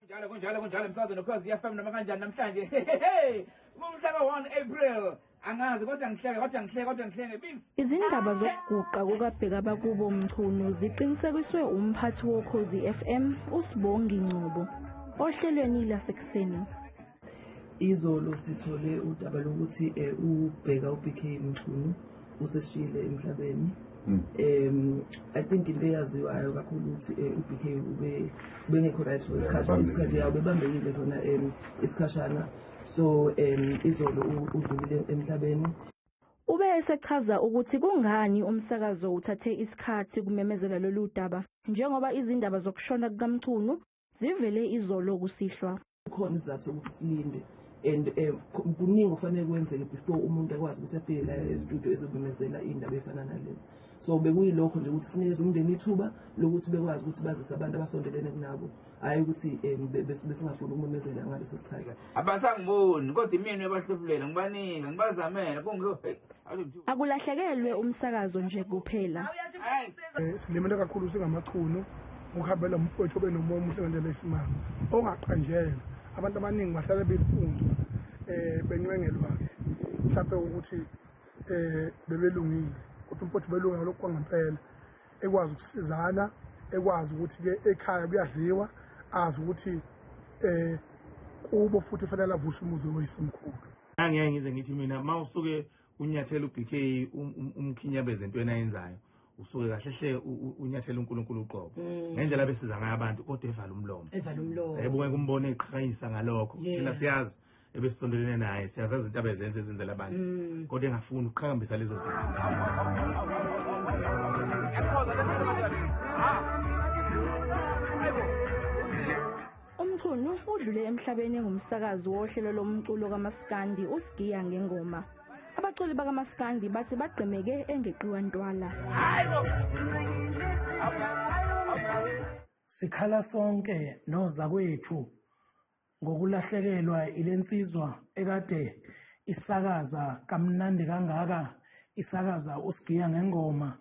Kunjalo, kunjalo, kunjalo, emsakazweni noKhozi FM noma kanjani namhlanje. Kumhla ka-1 April. Angazi kodwa ngihleke, kodwa ngihleke, kodwa ngihleke. Bings. Izindaba zokuguqa kukaBhekabakubo Mchunu ziqinisekiswe umphathi woKhozi FM uSibongi Ngcobo ohlelweni lasekuseni. Izolo sithole udaba lokuthi uBheka uBK Mchunu useshiyile emhlabeni. I think into eyaziwayo kakhulu ukuthi uBK ube ubengekho right for isikhathi yawo bebambekile khona isikhashana, so izolo udlulile emhlabeni. Ube esechaza ukuthi kungani umsakazo uthathe isikhathi kumemezela lolu daba njengoba izindaba zokushona kukaMchunu zivele izolo kusihlwa. Khona isizathu sokuthi silinde and kuningi okufanele kwenzeke before umuntu akwazi ukuthi afike la e-studio ezomemezela iy'ndaba ey'fana nalezi. So bekuyilokho nje ukuthi sinikeze umndeni ithuba lokuthi bekwazi ukuthi bazise abantu abasondelene kunabo, hhayi ukuthi besingafuni ukumemezela ngaleso sikhathi. Abasangiboni kodwa imini ebahluphulele ngibanika ngibazamela kungu. Akulahlekelwe umsakazo nje kuphela. Silimele kakhulu singamaChunu ukuhambela umfowethu obenomoya omuhle ngendlela esimanga ongaqanjelwa. Abantu abaningi bahlale befunzwa bencengelwa-ke mhlawumpe ukuthi bebelungile, kodwa umfowethu belunga lokhu kwangempela, ekwazi ukusizana, ekwazi ukuthi-ke ekhaya kuyadliwa, azi ukuthi kubo futhi kufanele avuse umuzi woyisemkhulu. Angeke ngize ngithi mina uma usuke unyathela uBK umkhinyabeze entweni ayenzayo, usuke kahle hle unyathela uNkulunkulu uqobo. Ngendlela abesiza ngayo abantu kodwa evala umlomo. Evala umlomo. Yebo, ngeke umbone eqhakanyisa ngalokho. Thina siyazi ebesisondelene naye, siyazazi izinto abezenza ezenzela abantu. Kodwa engafuni ukuqhakambisa lezo zinto. UMchunu udlule emhlabeni engumsakazi wohlelo lomculo kaMaskandi uSigiya Ngengoma. Abaculi bakaMaskandi bathi bagqemeke engeqiwa ntwala. Sikhala sonke nozakwethu ngokulahlekelwa ilensizwa ekade isakaza kamnandi kangaka, isakaza uSigiya Ngengoma,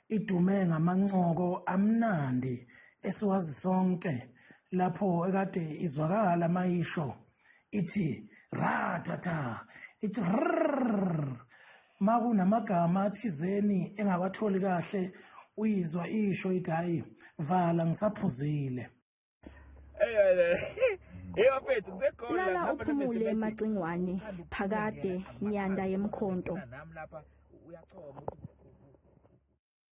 idume ngamancoko amnandi esiwazi sonke lapho ekade izwakala mayisho ithi ratata, ithi rrrr, makunamagama athizeni engawatholi kahle uyizwa isho ithi hayi vala ngisaphuzile. Lala uphumule emacingwane phakade nyanda yemkhonto. Nami lapha uyachoma ukuthi